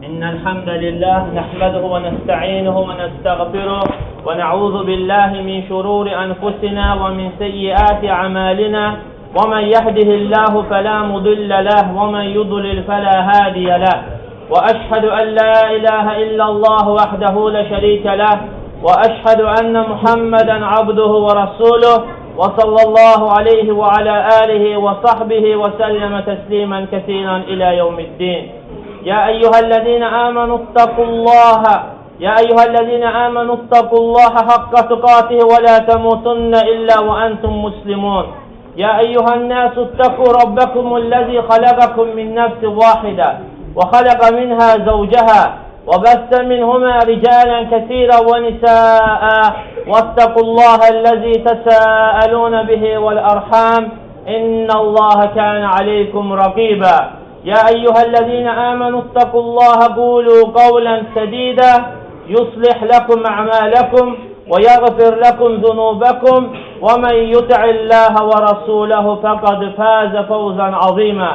إن الحمد لله نحمده ونستعينه ونستغفره ونعوذ بالله من شرور أنفسنا ومن سيئات أعمالنا ومن يهده الله فلا مضل له ومن يضلل فلا هادي له وأشهد أن لا إله إلا الله وحده لا شريك له وأشهد أن محمدا عبده ورسوله وصلى الله عليه وعلى آله وصحبه وسلم تسليما كثيرا إلى يوم الدين. يا أيها الذين آمنوا اتقوا الله يا أيها الذين آمنوا اتقوا الله حق تقاته ولا تموتن إلا وأنتم مسلمون. يا أيها الناس اتقوا ربكم الذي خلقكم من نفس واحدة وخلق منها زوجها وبث منهما رجالا كثيرا ونساء واتقوا الله الذي تساءلون به والأرحام إن الله كان عليكم رقيبا. يا أيها الذين آمنوا اتقوا الله قولوا قولا سديدا يصلح لكم أعمالكم ويغفر لكم ذنوبكم ومن يطع الله ورسوله فقد فاز فوزا عظيما.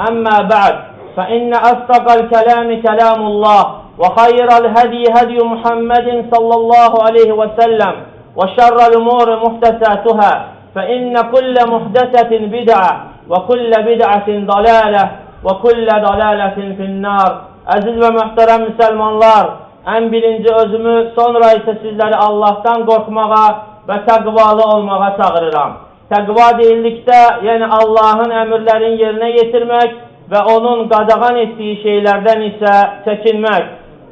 أما بعد، فإن أصدق الكلام كلام الله وخير الهدي هدي محمد صلى الله عليه وسلم وشر الأمور محدثاتها فإن كل محدثة بدعة وكل بدعة ضلالة وكل ضلالة في النار. Əziz və möhtərəm müsəlmanlar, ən birinci özümü, sonra isə sizləri Allahdan qorxmağa və təqvalı olmağa çağırıram. Təqva deyildikdə, yəni Allahın əmrlərini yerinə yetirmək və onun qadağan etdiyi şeylərdən isə çəkinmək.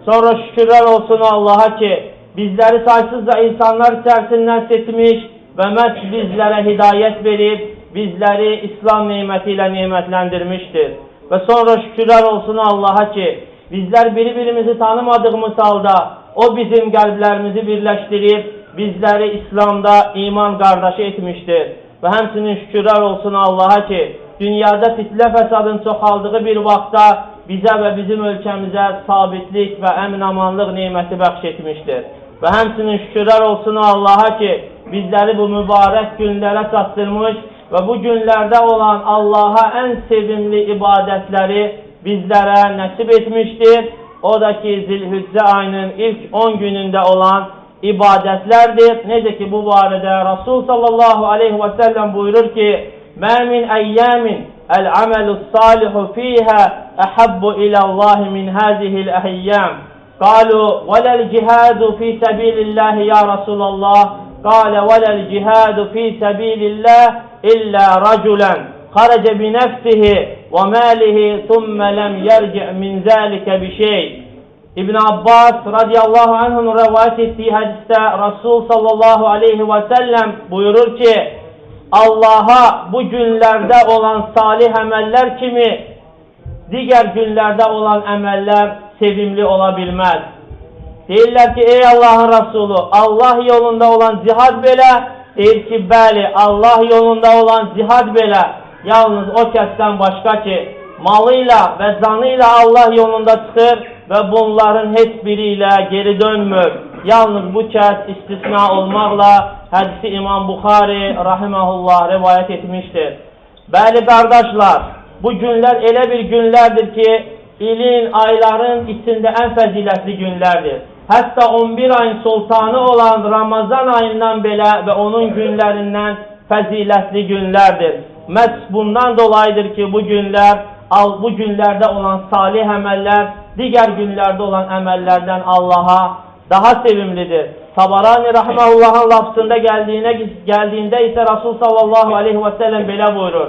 Sonra şükürlər olsun Allaha ki, bizləri saysızca insanlar içərisindən seçmiş və məhz bizlərə hidayət verib, bizləri İslam neməti ilə nemətləndirmişdir. Və sonra şükürlər olsun Allaha ki, bizlər biri-birimizi tanımadığımız halda o bizim qəlblərimizi birləşdirib, bizləri İslamda iman qardaşı etmişdir. Və həmçinin şükürlər olsun Allaha ki, dünyada fitnə fəsadın çoxaldığı bir vaxtda bizə və bizim ölkəmizə sabitlik və əmin-amanlıq neməti bəxş etmişdir. Və həmçinin şükürlər olsun Allaha ki, bizləri bu mübarək günlərə çatdırmış və bu günlərdə olan Allaha ən sevimli ibadətləri bizlərə nəsib etmişdir. O da ki, Zilhüccə ayının ilk 10 günündə olan ibadətlərdir. Necə ki, bu barədə Rasul sallallahu aleyhi və səlləm buyurur ki, Mə min əyyamin əl-əməlu-s-salihu fiyhə əhəbbu iləllahi min həzihil əhiyyam. Qalu, vələl cihadu fi səbililləhi ya Rasulallah. Qalə, vələl cihadu fi səbililləh illə rəculən xarəcə bi nəfsihi və məlihi thümmə ləm yərci' min zəlikə bi şey. İbn Abbas radiyallahu anh'ın rəvayət etdiyi hədisdə Rasul sallallahu aleyhi və səlləm buyurur ki, Allaha bu günlərdə olan salih əməllər kimi digər günlərdə olan əməllər sevimli ola bilməz. Deyirlər ki, ey Allahın Rasulü, Allah yolunda olan cihad belə, deyir ki, bəli, Allah yolunda olan cihad belə, yalnız o kəsdən başqa ki, malıyla və canıyla Allah yolunda çıxır və bunların heç biri ilə geri dönmür. Yalnız bu kəs istisna olmaqla hədisi İmam Buxari rahiməhullah rivayət etmişdir. Bəli, qardaşlar, bu günlər elə bir günlərdir ki, ilin, ayların içində ən fəzilətli günlərdir. Hətta 11 ayın sultanı olan Ramazan ayından belə və onun günlərindən fəzilətli günlərdir. Məhz bundan dolayıdır ki, bu günlər, bu günlərdə olan salih əməllər, digər günlərdə olan əməllərdən Allaha daha sevimlidir. Tabarani rahiməhullahın lafzında gəldiyində isə Rasul sallallahu aleyhi və səlləm belə buyurur.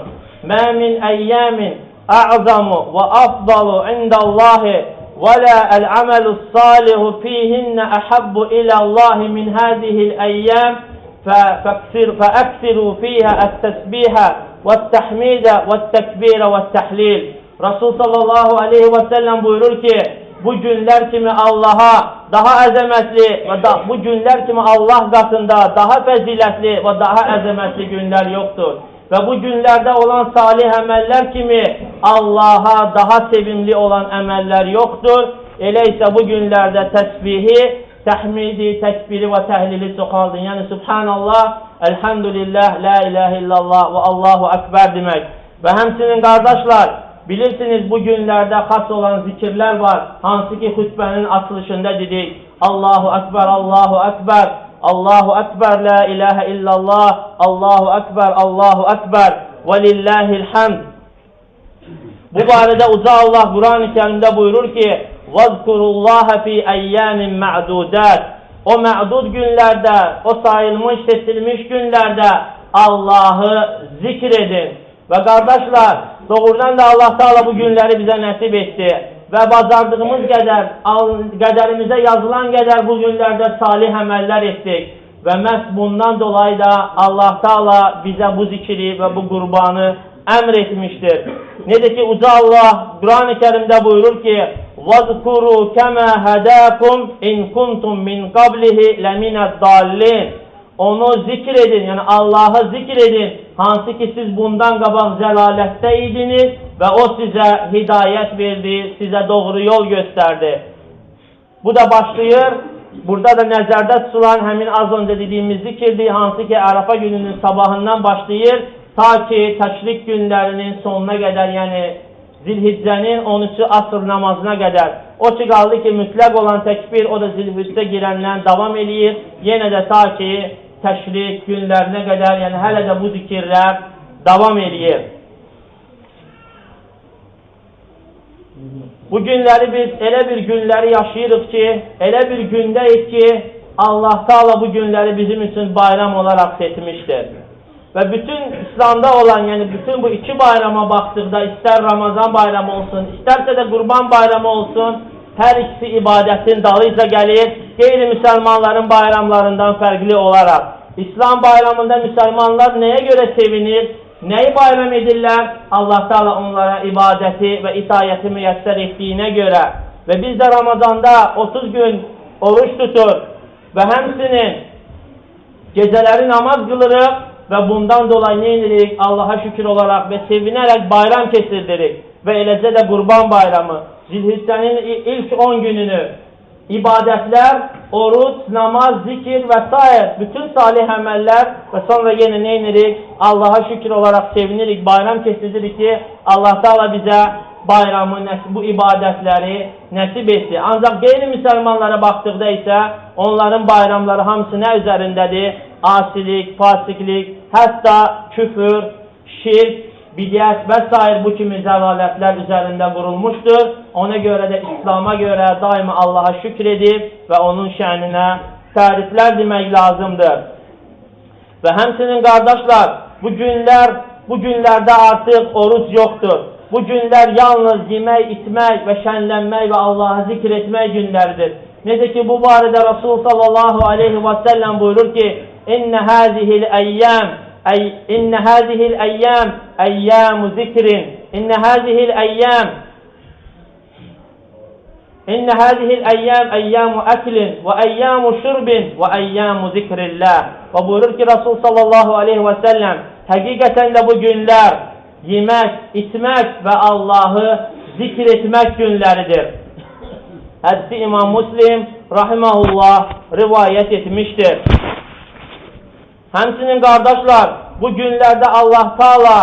Mə min əyyamin ə'zamu və afdalu indallahi və la əl-əməlu salihu fihinnə əhəbbu iləllahi min hədihil əyyam fəəksiru fiyhə ət-təsbihə vət-təhmidə vət-təkbirə vət-təhlil. Rasul sallallahu aleyhi və səlləm buyurur ki, bu günlər kimi Allaha daha əzəmətli və bu günlər kimi Allah qatında daha fəzilətli və daha əzəmətli günlər yoxdur. Və bu günlərdə olan salih əməllər kimi Allaha daha sevimli olan əməllər yoxdur. Elə isə bu günlərdə təsbihi, təhmidi, təkbiri və təhlili çoxaldın. Yəni Subhanallah, Elhamdülillah, La ilahe illallah və Allahu Ekber demək. Və həmçinin qardaşlar, Bilirsiniz, bu günlərdə xas olan zikirlər var, hansı ki xütbənin açılışında dedik. Allahu Əkbər, Allahu Əkbər, Allahu Əkbər, la ilahə illallah, Allahu Əkbər, Allahu Əkbər, və lillahil hamd. Bu barədə Uca Allah Quran-ı Kərimdə buyurur ki, وَذْكُرُ fi əyyəmin mə'dudət. O mə'dud günlərdə, o sayılmış, seçilmiş günlərdə Allahı zikr edin. Və qardaşlar, doğrudan da Allah Teala bu günləri bizə nəsib etdi və bacardığımız qədər, qədərimizə yazılan qədər bu günlərdə salih əməllər etdik. Və məhz bundan dolayı da Allah Teala bizə bu zikri və bu qurbanı əmr etmişdir. Necə ki, Uca Allah Quran-ı Kərimdə buyurur ki, وَذْكُرُوا كَمَا هَدَاكُمْ اِنْ كُنْتُمْ مِنْ قَبْلِهِ لَمِنَ الضَّالِّينَ. Onu zikr edin, yəni Allahı zikr edin, hansı ki siz bundan qabaq zəlalətdə idiniz və o sizə hidayət verdi, sizə doğru yol göstərdi. Bu da başlayır, burada da nəzərdə tutulan həmin az öncə dediyimiz zikirdir, hansı ki Ərəfə gününün sabahından başlayır, ta ki təşrik günlərinin sonuna qədər, yəni Zilhiccənin 13-ü asr namazına qədər. O ki qaldı ki, mütləq olan təkbir, o da Zilhiccə girəndən davam eləyir, yenə də ta ki təşrik günlərinə qədər, yəni hələ də bu zikirlər davam eləyir. Bu günləri biz elə bir günləri yaşayırıq ki, elə bir gündəyik ki, Allah Teala bu günləri bizim üçün bayram olaraq seçmişdir. Və bütün İslamda olan, yəni bütün bu iki bayrama baxdıqda, istər Ramazan bayramı olsun, istərsə də Qurban bayramı olsun, hər ikisi ibadətin dalıyca gəlir, qeyri-müsəlmanların bayramlarından fərqli olaraq. İslam bayramında müsəlmanlar nəyə görə sevinir, nəyi bayram edirlər? Allah Teala onlara ibadəti və itayəti müyəssər etdiyinə görə. Və biz də Ramazanda 30 gün oruç tutur və həmçinin gecələri namaz qılırıq və bundan dolayı nə edirik? Allaha şükür olaraq və sevinərək bayram keçirdirik. Və eləcə də Qurban bayramı, Zilhiccənin ilk 10 gününü ibadətlər, oruc, namaz, zikir və s. bütün salih əməllər və sonra yenə nə edirik? Allaha şükür olaraq sevinirik, bayram keçiririk ki, Allah Teala bizə bayramı, bu ibadətləri nəsib etdi. Ancaq qeyri-müsəlmanlara baxdıqda isə onların bayramları hamısı nə üzərindədir? Asilik, fasiqlik, hətta küfür, şirk, bidət və s. bu kimi zəlalətlər üzərində qurulmuşdur. Ona görə də İslama görə daima Allaha şükür edib və onun şəninə təriflər demək lazımdır. Və həmçinin qardaşlar, bu günlərdə artıq oruc yoxdur. Bu günlər yalnız yemək, içmək və şənlənmək və Allahı zikr etmək günləridir. Necə ki, bu barədə Rasul sallallahu aleyhi və səlləm buyurur ki, İnnə hâzihil əyyəm, İnnə hâzihil əyyəm, əyyamu zikrin, İnnə hâzihil əyyəm, İnnə hâzihil əyyəm, əyyamu əklin və əyyamu şurbin və əyyamu zikrillah. Və buyurur ki, Rasul sallallahu aleyhi və səlləm, həqiqətən də bu günlər yemək, içmək və Allahı zikr etmək günləridir. Hədisi İmam Muslim rahiməhullah rivayət etmişdir. Həmçinin qardaşlar, bu günlərdə Allah Teala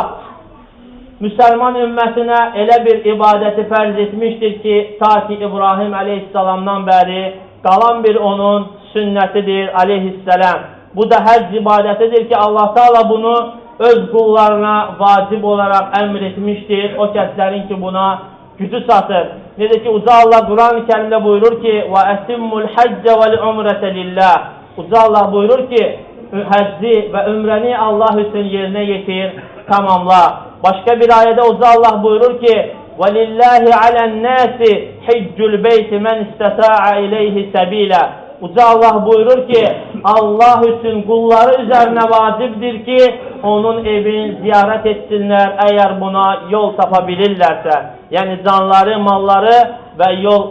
müsəlman ümmətinə elə bir ibadəti fərz etmişdir ki, ta ki İbrahim əleyhissalamdan bəri qalan bir onun sünnətidir əleyhissalam. Bu da həcc ibadətidir ki, Allah Teala bunu öz qullarına vacib olaraq əmr etmişdir. O kəslərin ki, buna gücü çatır. Necə ki, Uca Allah Quran-ı Kərimdə buyurur ki, وَأَتِمُّ الْحَجَّ وَالْعُمْرَةَ لِلّٰهِ. Uca Allah buyurur ki, həcci və ümrəni Allah üçün yerinə yetir, tamamla. Başqa bir ayədə Uca Allah buyurur ki, وَلِلَّهِ عَلَى النَّاسِ حِجُّ الْبَيْتِ مَنْ اسْتَطَاعَ إِلَيْهِ سَبِيلًا. Uca Allah buyurur ki, Allah üçün qulları üzərinə vacibdir ki, onun evini ziyarət etsinlər, əgər buna yol tapa bilirlərsə. Yəni canları, malları və yol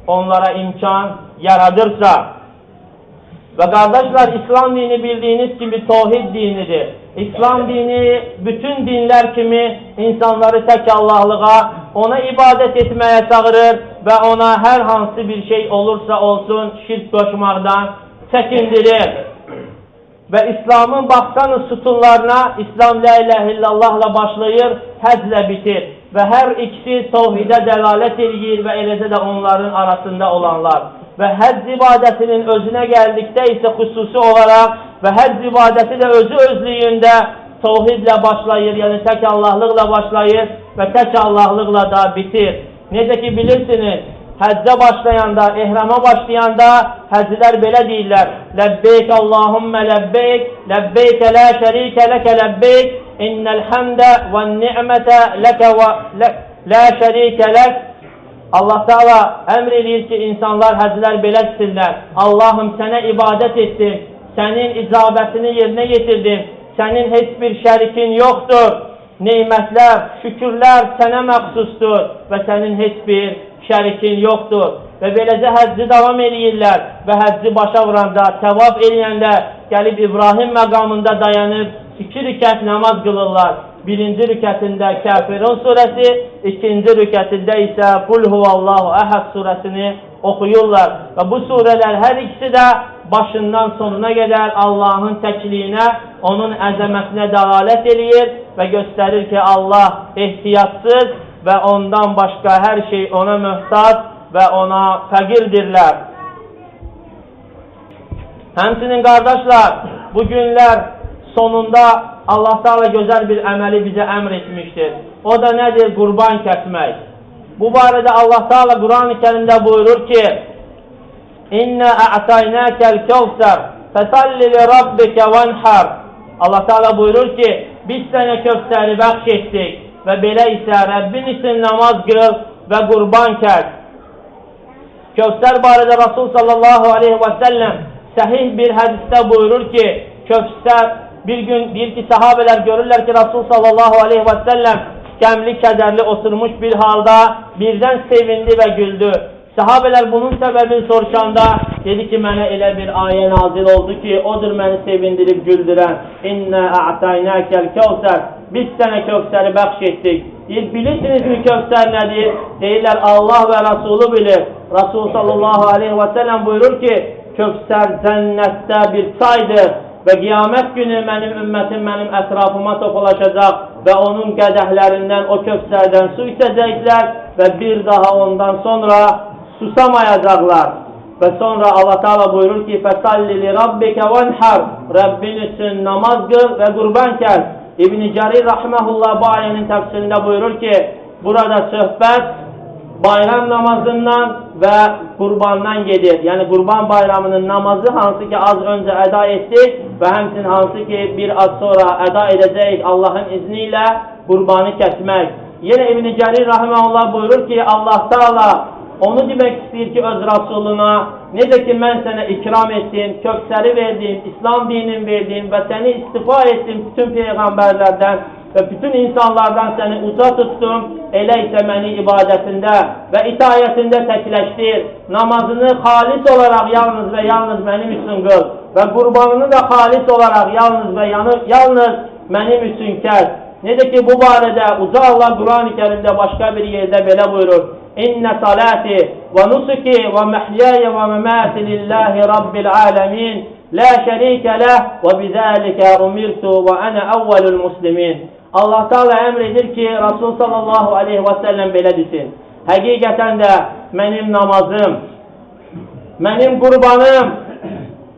onlara imkan yaradırsa. Və qardaşlar, İslam dini bildiyiniz kimi tohid dinidir. İslam dini bütün dinlər kimi insanları tək Allahlığa, ona ibadət etməyə çağırır və ona hər hansı bir şey olursa olsun şirk qoşmaqdan çəkindirir. Və İslamın baxsanız sütunlarına, İslam la ilahe illallahla başlayır, həclə bitir. Və hər ikisi tövhidə dəlalət eləyir və eləcə də onların arasında olanlar. Və həcc ibadətinin özünə gəldikdə isə xüsusi olaraq və həcc ibadəti də özü özlüyündə tövhidlə başlayır, yəni tək Allahlıqla başlayır və tək Allahlıqla da bitir. Necə ki bilirsiniz, həccə başlayanda, ehrama başlayanda həccilər belə deyirlər: Ləbbeyk Allahümmə ləbbeyk, ləbbeykə lə şərikə ləkə ləbbeyk, innəl həmdə və ni'mətə ləkə və lə şərikə lək. Allah Teala əmr eləyir ki, insanlar, həccilər belə desinlər: Allahım, sənə ibadət etdim, sənin icabətini yerinə yetirdim, sənin heç bir şərikin yoxdur, neymətlər, şükürlər sənə məxsusdur və sənin heç bir şərikin yoxdur. Və beləcə həcci davam eləyirlər və həcci başa vuranda, təvaf eləyəndə gəlib İbrahim məqamında dayanıb 2 rükət namaz qılırlar. Birinci rükətində Kafirun surəsi, ikinci rükətində isə Qul huvallahu əhəd surəsini oxuyurlar. Və bu surələr hər ikisi də başından sonuna qədər Allahın təkliyinə, onun əzəmətinə dəlalət eləyir və göstərir ki, Allah ehtiyatsız və ondan başqa hər şey ona möhtac və ona fəqirdirlər. Həmçinin qardaşlar, bu günlər sonunda Allah Teala gözəl bir əməli bizə əmr etmişdir. O da nədir? Qurban kəsmək. Bu barədə Allah Teala Quran-ı Kərimdə buyurur ki: İnnə a'taynəkəl kəvsər fəsalli li rabbikə vənhər. Allah Teala buyurur ki, biz sənə Kövsəri bəxş etdik və belə isə Rəbbin üçün namaz qıl və qurban kəs. Kövsər barədə Rasul sallallahu aleyhi və səlləm səhih bir hədisdə buyurur ki, Kövsər bir gün deyir ki, sahabələr görürlər ki, Rasul sallallahu aleyhi və səlləm qəmli, kədərli oturmuş bir halda birdən sevindi və güldü. Sahabələr bunun səbəbini soruşanda dedi ki, mənə elə bir ayə nazil oldu ki, odur məni sevindirib güldürən. İnnə a'taynəkəl kəvsər. Biz sənə Kövsəri bəxş etdik. Deyir, bilirsinizmi Kövsər nədir? Deyirlər, Allah və Rasulü bilir. Rasul sallallahu aleyhi və səlləm buyurur ki, Kövsər cənnətdə bir çaydır və qiyamət günü mənim ümmətim mənim ətrafıma topulaşacaq və onun qədəhlərindən, o Kövsərdən su içəcəklər və bir daha ondan sonra susamayacaqlar. Və sonra Allah Teala buyurur ki, Fəsalli li rabbikə vənhər. Rəbbin üçün namaz qıl və qurban kəs. İbn-i Cərir rahmehullah bu ayənin təfsirində buyurur ki, burada söhbət bayram namazından və qurbandan gedir. Yəni qurban bayramının namazı hansı ki az öncə əda etdik və həmçinin hansı ki bir az sonra əda edəcəyik Allahın izni ilə qurbanı kəsmək. Yenə İbn-i Cərir rahmehullah buyurur ki, Allah Teala onu demək istəyir ki, öz Rasuluna, necə ki mən sənə ikram etdim, Kövsəri verdim, İslam dinini verdim və səni istifa etdim bütün peyğəmbərlərdən və bütün insanlardan səni uca tutdum, elə isə məni ibadətində və itayətində təkləşdir, namazını xalis olaraq yalnız və yalnız mənim üçün qıl və qurbanını da xalis olaraq yalnız və yalnız mənim üçün kəs. Necə ki bu barədə uca Allah Quran-ı Kərimdə başqa bir yerdə belə buyurur: İnnə salati və nusuki və məhyaya və məmati lillahi rabbil aləmin la şərikə ləh və bizəlikə umirtu və ənə əvvəlül muslimin. Allah Teala əmr edir ki, Rasul sallallahu aleyhi və səlləm belə desin: həqiqətən də mənim namazım, mənim qurbanım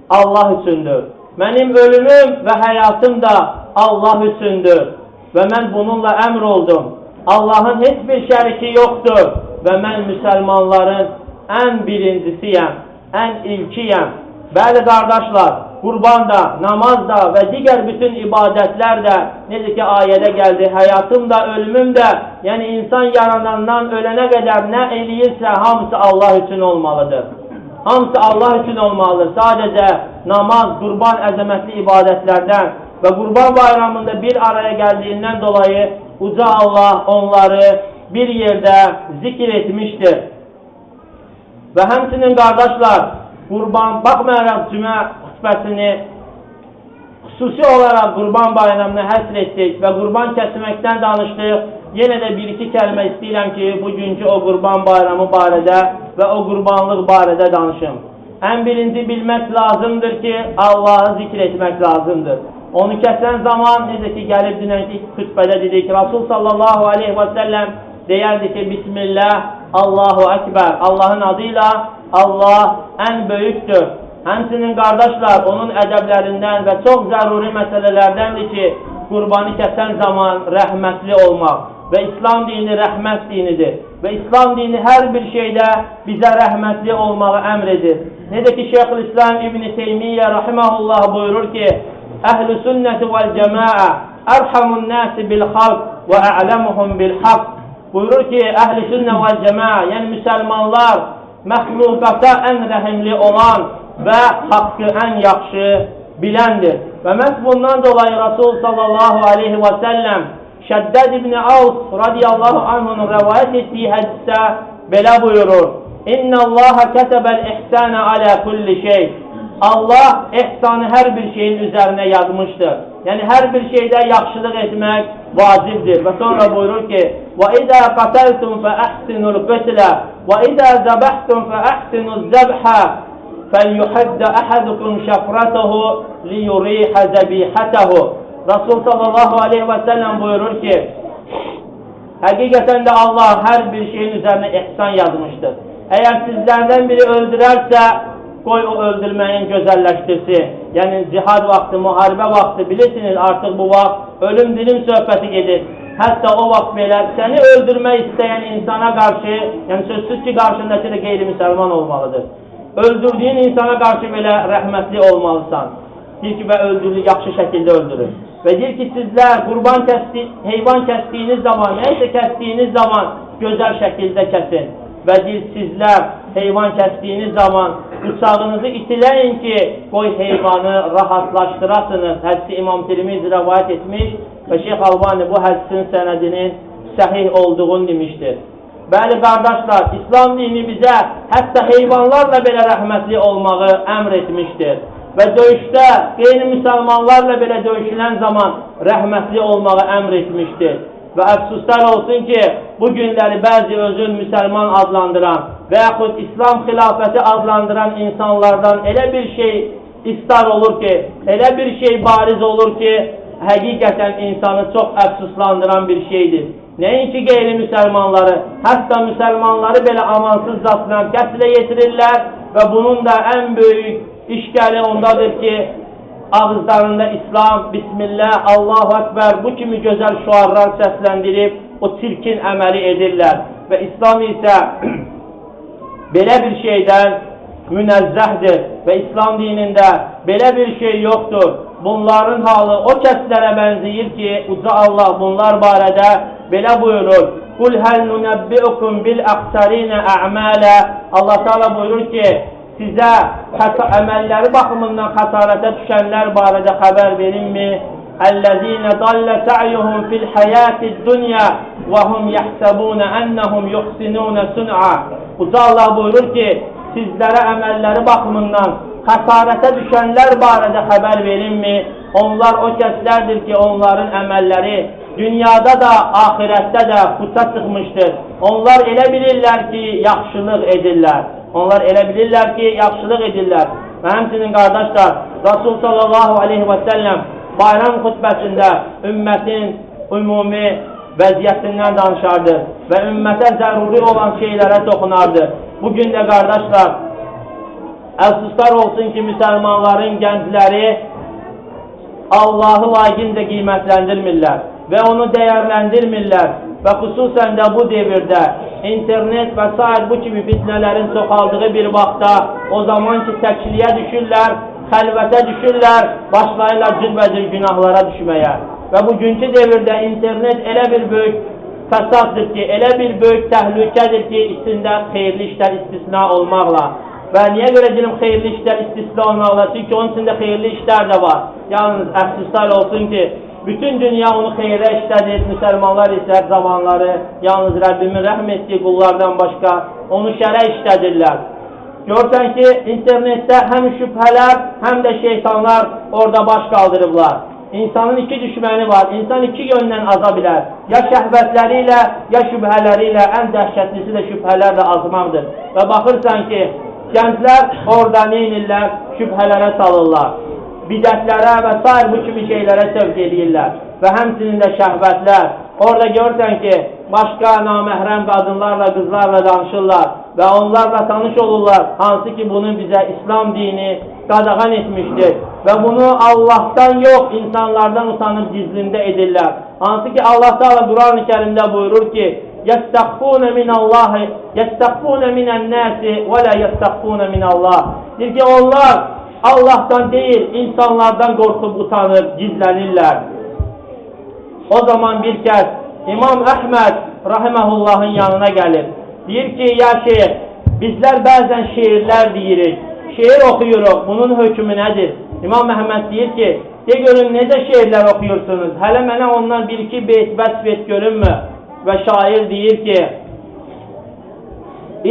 Allah üçündür. Mənim ölümüm və həyatım da Allah üçündür. Və mən bununla əmr oldum. Allahın heç bir şəriki yoxdur və mən müsəlmanların ən birincisiyəm, ən ilkiyəm. Bəli qardaşlar, qurban da, namaz da və digər bütün ibadətlər də, necə ki ayədə gəldi, həyatım da, ölümüm də, yəni insan yaranandan ölənə qədər nə eləyirsə, hamısı Allah üçün olmalıdır. Hamısı Allah üçün olmalıdır. Sadəcə namaz, qurban əzəmətli ibadətlərdən və qurban bayramında bir araya gəldiyindən dolayı uca Allah onları bir yerdə zikr etmişdir. Və həmçinin qardaşlar, qurban, baxmayaraq cümə xütbəsini xüsusi olaraq qurban bayramına həsr etdik və qurban kəsməkdən danışdıq. Yenə də bir-iki kəlmə istəyirəm ki, bugünkü o qurban bayramı barədə və o qurbanlıq barədə danışım. Ən birinci bilmək lazımdır ki, Allahı zikr etmək lazımdır. Onu kəsən zaman, necə ki, gəlib dünənki xütbədə dedik, Rasul sallallahu aleyhi və səlləm Deyərdi ki, Bismillah, Allahu Əkbər, Allahın adıyla Allah ən böyükdür. Həmçinin qardaşlar, onun ədəblərindən və çox zəruri məsələlərdəndir ki, qurbanı kəsən zaman rəhmətli olmaq. Və İslam dini rəhmət dinidir. Və İslam dini hər bir şeydə bizə rəhmətli olmağı əmr edir. Necə ki, Şeyxülislam İbn-i Teymiyyə rahiməhullah buyurur ki, Əhl-i sünnəti vəl cəmaə ərhamun nəsi bil xalq və a'ləmuhum bil haqq. Buyurur ki, əhl-i sünnə vəl cəmaə, yəni müsəlmanlar məxluqata ən rəhimli olan və haqqı ən yaxşı biləndir. Və məhz bundan dolayı Rasul sallallahu aleyhi və səlləm Şəddəd ibn Avs radiyallahu anhunun rəvayət etdiyi hədisdə belə buyurur: İnnallaha kətəbəl ihsana alə kulli şey. Allah ehsanı hər bir şeyin üzərinə yazmışdır. Yəni hər bir şeydə yaxşılıq etmək vacibdir. Və sonra buyurur ki: "Və izə qataltum fa ahsinul qitla və izə zabahtum fa ahsinuz zabha felyuhadda ahadukum şafratahu liyuriha zabihatahu." Rasul sallallahu aleyhi və səlləm buyurur ki, həqiqətən də Allah hər bir şeyin üzərinə ehsan yazmışdır. Əgər sizlərdən biri öldürərsə, qoy o öldürməyin gözəlləşdirsin. Yəni cihad vaxtı, müharibə vaxtı, bilirsiniz artıq bu vaxt ölüm dilim söhbəti gedir. Hətta o vaxt belə səni öldürmək istəyən insana qarşı, yəni sözsüz ki, qarşındakı da qeyri-müsəlman olmalıdır. Öldürdüyün insana qarşı belə rəhmətli olmalısan. Deyir ki, və öldürür, yaxşı şəkildə öldürür. Və deyir ki, sizlər qurban kəsdi, heyvan kəsdiyiniz zaman, nəysə kəsdiyiniz zaman gözəl şəkildə kəsin. Və deyir, sizlər heyvan kəsdiyiniz zaman bıçağınızı itiləyin ki, qoy heyvanı rahatlaşdırasınız. Hədisi İmam Tirmizi rəvayət etmiş və Şeyx Albani bu hədisin sənədinin səhih olduğunu demişdir. Bəli, qardaşlar, İslam dini bizə hətta heyvanlarla belə rəhmətli olmağı əmr etmişdir. Və döyüşdə qeyri-müsəlmanlarla belə döyüşülən zaman rəhmətli olmağı əmr etmişdir. Və əfsuslar olsun ki, bu günləri bəzi özün müsəlman adlandıran və yaxud İslam xilafəti adlandıran insanlardan elə bir şey istar olur ki, elə bir şey bariz olur ki, həqiqətən insanı çox əfsuslandıran bir şeydir. Nəinki qeyri-müsəlmanları, hətta müsəlmanları belə amansızcasına qətlə yetirirlər və bunun da ən böyük işgəli ondadır ki, ağızlarında İslam, Bismillah, Allahu Ekber bu kimi gözəl şüarlar səsləndirib o çirkin əməli edirlər. Və İslam isə belə bir şeydən münəzzəhdir və İslam dinində belə bir şey yoxdur. Bunların halı o kəslərə bənzəyir ki, Uca Allah bunlar barədə belə buyurur: Qul həl nunəbbiukum bil əxsərinə ə'mələ. Allah Teala buyurur ki, sizə əməlləri baxımından xəsarətə düşənlər barədə xəbər verilmi? Əl-ləzīnə dallə sə'yuhum fil həyətid dünya və hum yəhsəbunə ennəhum yuhsinunə sun'a. Uca Allah buyurur ki, sizlərə əməlləri baxımından xəsarətə düşənlər barədə xəbər verilmi? Onlar o kəslərdir ki, onların əməlləri dünyada da, axirətdə də puça çıxmışdır. Onlar elə bilirlər ki, yaxşılıq edirlər. Onlar elə bilirlər ki, yaxşılıq edirlər. Və həmçinin qardaşlar, Rasul sallallahu aleyhi və səlləm bayram xutbəsində ümmətin ümumi vəziyyətindən danışardı və ümmətə zəruri olan şeylərə toxunardı. Bugün də qardaşlar, əfsuslar olsun ki, müsəlmanların gəncləri Allahı layiqincə qiymətləndirmirlər və onu dəyərləndirmirlər və xüsusən də bu devirdə internet və sair bu kimi fitnələrin çoxaldığı bir vaxtda o zaman ki təkliyə düşürlər, xəlvətə düşürlər, başlayırlar cürbəcür günahlara düşməyə. Və bugünkü devirdə internet elə bir böyük fəsaddır ki, elə bir böyük təhlükədir ki, içində xeyirli işlər istisna olmaqla. Və niyə görə deyirəm xeyirli işlər istisna olmaqla? Çünki onun içində xeyirli işlər də var. Yalnız əfsuslar olsun ki, bütün dünya onu xeyrə işlədir, müsəlmanlar isə zamanları yalnız Rəbbimin rəhm etdiyi qullardan başqa onu şərə işlədirlər. Görsən ki, internetdə həm şübhələr, həm də şeytanlar orada baş qaldırıblar. İnsanın iki düşməni var. İnsan iki yöndən aza bilər. Ya şəhvətləri ilə, ya şübhələri ilə, ən dəhşətlisi də şübhələrlə azmaqdır. Və baxırsan ki, gənclər orada neynirlər? Şübhələrə salırlar. Bidətlərə və sair bu kimi şeylərə sövq eləyirlər. Və həmçinin də şəhvətlər. Orada görürsən ki, başqa naməhrəm qadınlarla, qızlarla danışırlar və onlarla tanış olurlar, hansı ki bunu bizə İslam dini qadağan etmişdir. Və bunu Allahdan yox, insanlardan utanıb gizlində edirlər. Hansı ki Allah Teala Quran-ı Kərimdə buyurur ki: "Yəstəxfuna minallahi, yəstəxfuna minən-nasi və la yəstəxfuna minallah." Deyir ki, onlar Allahdan deyil, insanlardan qorxub utanıb gizlənirlər. O zaman bir kəs İmam Əhməd rahiməhullahın yanına gəlir. Deyir ki, ya şeyx, bizlər bəzən şeirlər deyirik, şeir oxuyuruq, bunun hökmü nədir? İmam Əhməd deyir ki, de görün necə şeirlər oxuyursunuz, hələ mənə ondan bir-iki beyt vəsf et görünmü? Və şair deyir ki,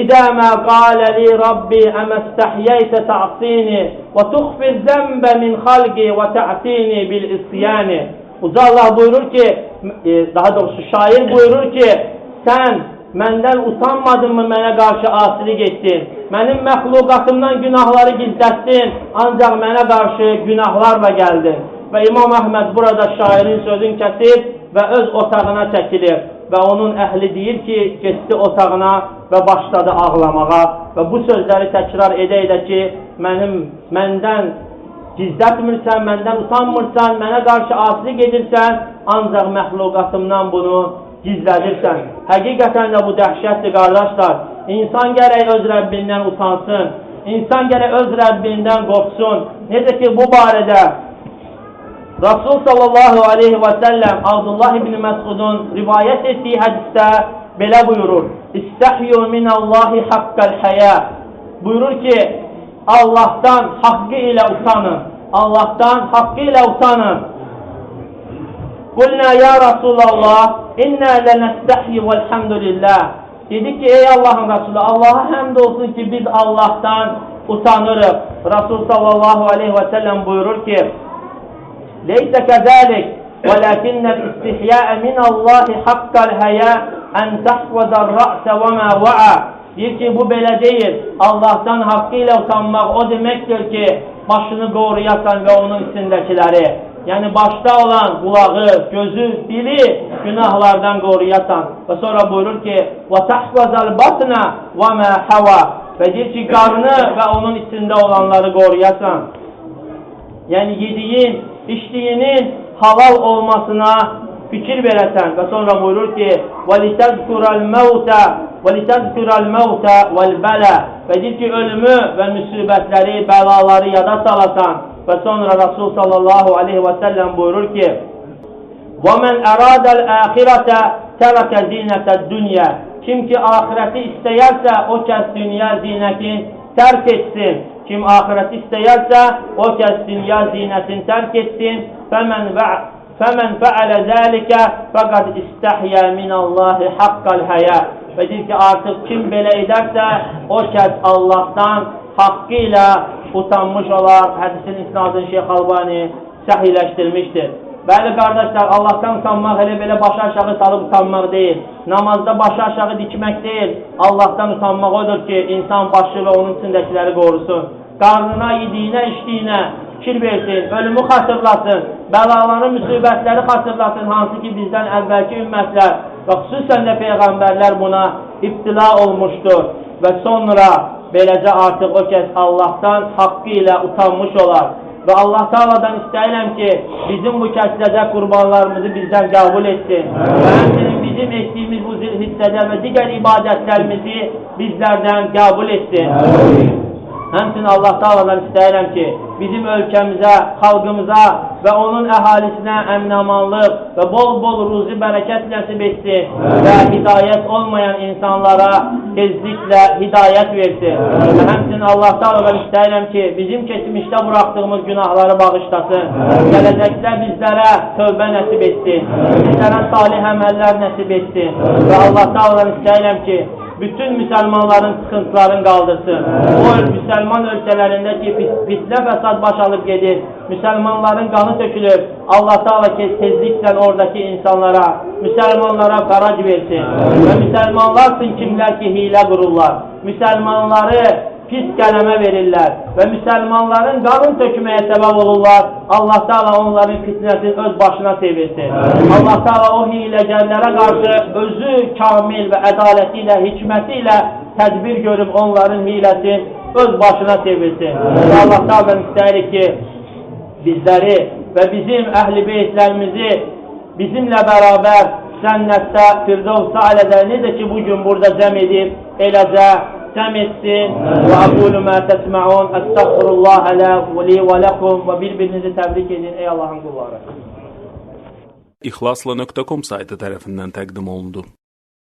İzə mə qalə li Rabbi əməstəhyəytə ta'sini və tuxfi zəmbə min xalqi və ta'tini bil isyani. Uca Allah buyurur ki, daha doğrusu şair buyurur ki, sən məndən utanmadın mı mənə qarşı asilik etdin? Mənim məxluqatımdan günahları gizlətdin, ancaq mənə qarşı günahlarla gəldin. Və İmam Əhməd burada şairin sözünü kəsib və öz otağına çəkilir. Və onun əhli deyir ki, getdi otağına və başladı ağlamağa. Və bu sözləri təkrar edə-edə ki, məndən gizlətmirsən, məndən utanmırsan, mənə qarşı asilik edirsən, ancaq məxluqatımdan bunu gizlədirsən. Həqiqətən də bu dəhşətdir, qardaşlar. İnsan gərək öz Rəbbindən utansın, insan gərək öz Rəbbindən qorxsun. Necə ki, bu barədə Rasul sallallahu aleyhi və səlləm Abdullah ibn Məsudun rivayət etdiyi hədisdə belə buyurur: İstəhyu minallahi haqqəl həyə. Buyurur ki, Allahdan haqqı ilə utanın. Allahdan haqqı ilə utanın. Qulna ya Rasulallah, inna lənəstəhyi vəlhamdülillah. Dedi ki, ey Allahın Rasulü, Allaha həmd olsun ki, biz Allahdan utanırıq. Rasul sallallahu aleyhi və səlləm buyurur ki, Leysə kəzəlik, vələkinnəl istihyəə minallahi haqqəl həyə ən təhvəzər rə'sə və mə vəə. Deyir ki, bu belə deyil. Allahdan haqqı ilə utanmaq o deməkdir ki, başını qoruyasan və onun içindəkiləri. Yəni, başda olan qulağı, gözü, dili günahlardan qoruyasan. Və sonra buyurur ki, وَتَحْوَزَ الْبَطْنَ وَمَا حَوَى. Və deyir ki, qarnı və onun içində olanları qoruyasan. Yəni, yediyin, içdiyinin halal olmasına fikir verəsən. Və sonra buyurur ki, وَلِتَذْكُرَ الْمَوْتَ وَالْبَلَى. Və deyir ki, ölümü və müsibətləri, bəlaları yada salasan. Və sonra Rasul sallallahu aleyhi və səlləm buyurur ki, وَمَنْ أَرَادَ الْآخِرَةَ تَرَكَ زِينَةَ الدُّنْيَا. Kim ki axirəti istəyərsə, o kəs dünya zinətini tərk etsin. Kim axirəti istəyərsə, o kəs dünya zinətini tərk etsin. فَمَنْ فَعَلَ ذَلِكَ فَقَدْ اِسْتَحْيَا مِنَ اللّٰهِ حَقَّ الْحَيَا. Və deyir ki, artıq kim belə edərsə, o kəs Allahdan haqqı ilə utanmış olar. Hədisin isnadını Şeyx Albani səhihləşdirmişdir. Bəli, qardaşlar, Allahdan utanmaq elə belə başı aşağı salıb utanmaq deyil. Namazda başı aşağı dikmək deyil. Allahdan utanmaq odur ki, insan başı və onun içindəkiləri qorusun. Qarnına, yediyinə, içdiyinə fikir versin, ölümü xatırlasın, bəlaları, müsibətləri xatırlasın, hansı ki bizdən əvvəlki ümmətlər və xüsusən də peyğəmbərlər buna ibtila olmuşdur. Və sonra beləcə artıq o kəs Allahdan haqqı ilə utanmış olar. Və Allah Teala'dan istəyirəm ki, bizim bu kəsiləcək qurbanlarımızı bizdən qəbul etsin. Və həmçinin bizim etdiyimiz bu zilhissədə və digər ibadətlərimizi bizlərdən qəbul etsin. Həmçinin Allah Teala'dan istəyirəm ki, bizim ölkəmizə, xalqımıza və onun əhalisinə əmin-amanlıq və bol-bol ruzi bərəkət nəsib etsin və hidayət olmayan insanlara tezliklə hidayət versin. Və həmçinin Allah Teala'dan istəyirəm ki, bizim keçmişdə buraxdığımız günahları bağışlasın. Gələcəkdə bizlərə tövbə nəsib etsin. Bizlərə salih əməllər nəsib etsin. Və Allah Teala'dan istəyirəm ki, bütün müsəlmanların sıxıntılarını qaldırsın. O müsəlman ölkələrində ki, fitnə fəsad baş alıb gedir, müsəlmanların qanı tökülür. Allah Teala tezliklə oradakı insanlara, müsəlmanlara fərac versin. Və müsəlmanlarsın kimlər ki, hilə qururlar. Müsəlmanları pis qələmə verirlər və müsəlmanların qanun tökməyə səbəb olurlar. Allah Teala onların fitnəsini öz başına çevirsin. Allah Teala o hiləgərlərə qarşı özü kamil və ədaləti ilə, hikməti ilə tədbir görüb onların hiləsini öz başına çevirsin. Və Allah Teala'dan istəyirik ki, bizləri və bizim əhl-i beytlərimizi bizimlə bərabər cənnətdə, Firdevs-i Ələdə necə ki bugün burada cəm edib, eləcə cəm etsin. Və aqulu mə təsməun, əstəğfirullah li və ləkum və bir-birinizi təbrik edin ey Allahın qulları. İhlasla.com saytı tərəfindən təqdim olundu.